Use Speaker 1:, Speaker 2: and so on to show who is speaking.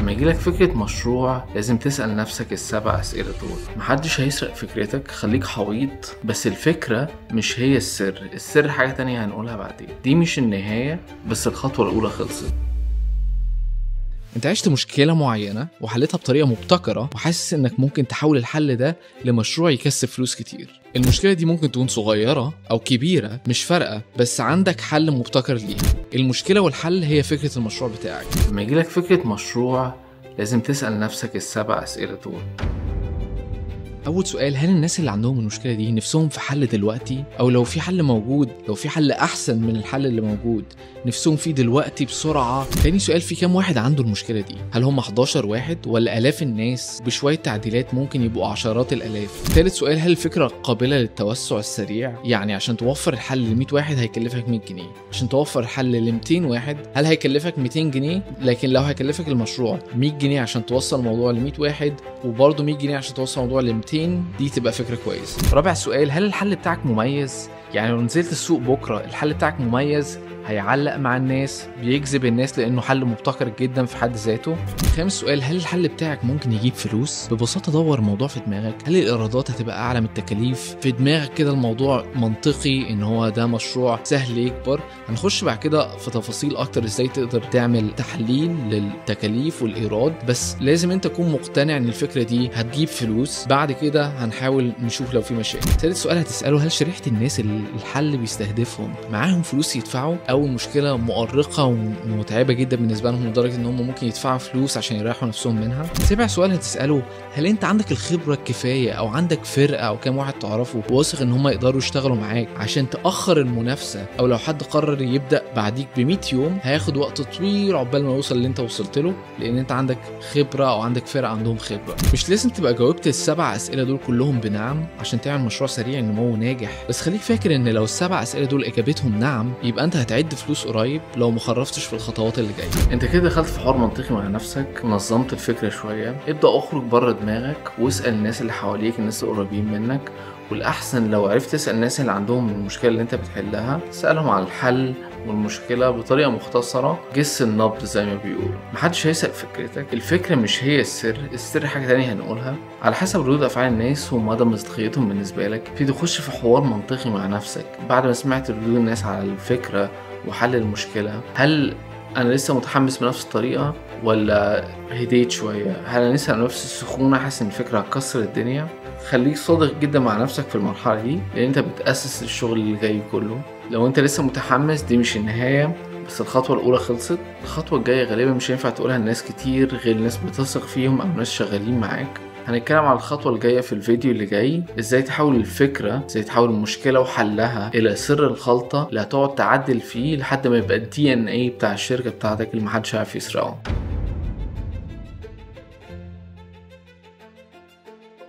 Speaker 1: لما يجيلك فكرة مشروع لازم تسأل نفسك ال7 أسئلة دول. محدش هيسرق فكرتك، خليك حويط، بس الفكرة مش هي السر، السر حاجة تانية هنقولها بعدين. دي مش النهاية، بس الخطوة الأولى خلصت.
Speaker 2: انت عشت مشكلة معينة وحلتها بطريقة مبتكرة، وحاسس انك ممكن تحول الحل ده لمشروع يكسب فلوس كتير. المشكلة دي ممكن تكون صغيرة او كبيرة، مش فارقة، بس عندك حل مبتكر ليها. المشكلة والحل هي فكرة المشروع بتاعك.
Speaker 1: لما يجيلك فكرة مشروع لازم تسأل نفسك ال7 أسئلة دول.
Speaker 2: أول سؤال، هل الناس اللي عندهم المشكلة دي نفسهم في حل دلوقتي؟ أو لو في حل موجود، لو في حل أحسن من الحل اللي موجود نفسهم فيه دلوقتي بسرعة؟ تاني سؤال، في كام واحد عنده المشكلة دي؟ هل هم 11 واحد ولا آلاف الناس؟ بشوية تعديلات ممكن يبقوا عشرات الآلاف. تالت سؤال، هل الفكرة قابلة للتوسع السريع؟ يعني عشان توفر الحل ل 100 واحد هيكلفك 100 جنيه، عشان توفر الحل ل 200 واحد هل هيكلفك 200 جنيه؟ لكن لو هيكلفك المشروع 100 جنيه عشان توصل الموضوع ل 100 واحد، وبرضه 100 جنيه عشان توصل الموضوع ل 200، دي تبقى فكرة كويسة.
Speaker 1: رابع سؤال، هل الحل بتاعك مميز؟ يعني لو نزلت السوق بكرة الحل بتاعك مميز، هيعلق مع الناس، بيجذب الناس لأنه حل مبتكر جدا في حد ذاته.
Speaker 2: خامس سؤال، هل الحل بتاعك ممكن يجيب فلوس؟ ببساطة دور الموضوع في دماغك، هل الإيرادات هتبقى أعلى من التكاليف؟ في دماغك كده الموضوع منطقي إن هو ده مشروع سهل يكبر. هنخش بعد كده في تفاصيل أكتر إزاي تقدر تعمل تحليل للتكاليف والإيراد، بس لازم أنت تكون مقتنع إن الفكرة دي هتجيب فلوس. بعد كده هنحاول نشوف لو في مشاكل. ثالث سؤال هتسأله، هل شريحة الناس اللي الحل بيستهدفهم معاهم فلوس يدفعوا؟ أو مشكلة مؤرقة ومتعبة جدا بالنسبة لهم لدرجة إن هم ممكن يدفعوا فلوس عشان يريحوا نفسهم منها. سابع سؤال هتسأله، هل أنت عندك الخبرة الكفاية أو عندك فرقة أو كام واحد تعرفه واثق إن هم يقدروا يشتغلوا معاك عشان تأخر المنافسة؟ أو لو حد قرر يبدأ بعديك ب100 يوم هياخد وقت طويل عقبال ما يوصل اللي أنت وصلت له، لأن أنت عندك خبرة أو عندك فرقة عندهم خبرة. مش لازم تبقى جاوبت ال7 أسئلة دول كلهم بنعم عشان تعمل مشروع سريع النمو ناجح، بس خليك فاكر إن لو ال7 أسئلة دول إجابتهم نعم يبقى أنت هتعد فلوس قريب لو ما خرفتش في الخطوات اللي جاية.
Speaker 1: انت كده دخلت في حوار منطقي مع نفسك، نظمت الفكرة شوية. ابدا اخرج بره دماغك واسال الناس اللي حواليك، الناس القريبين منك، والاحسن لو عرفت تسال الناس اللي عندهم المشكلة اللي انت بتحلها، تسالهم على الحل والمشكلة بطريقة مختصره، جس النبض زي ما بيقولوا. محدش هيسال فكرتك، الفكرة مش هي السر، السر حاجة تانية هنقولها. على حسب ردود افعال الناس ومدى مصداقيتهم بالنسبة لك، ابتدي تخش في حوار منطقي مع نفسك. بعد ما سمعت ردود الناس على الفكرة وحل المشكلة، هل انا لسه متحمس بنفس الطريقة ولا هديت شوية؟ هل انا لسه على نفس السخونه، حاسس ان الفكرة هتكسر الدنيا؟ خليك صادق جدا مع نفسك في المرحلة دي، لان انت بتاسس الشغل اللي جاي كله. لو انت لسه متحمس دي مش النهاية، بس الخطوة الاولى خلصت. الخطوة الجاية غالبا مش هينفع تقولها لناس كتير غير ناس بتثق فيهم او ناس شغالين معاك. هنتكلم على الخطوة الجاية في الفيديو اللي جاي، ازاي تحول الفكرة، ازاي تحول المشكلة وحلها الى سر الخلطة اللي هتقعد تعدل فيه لحد ما يبقى الDNA بتاع الشركة بتاعتك اللي محدش عارف يسرقه.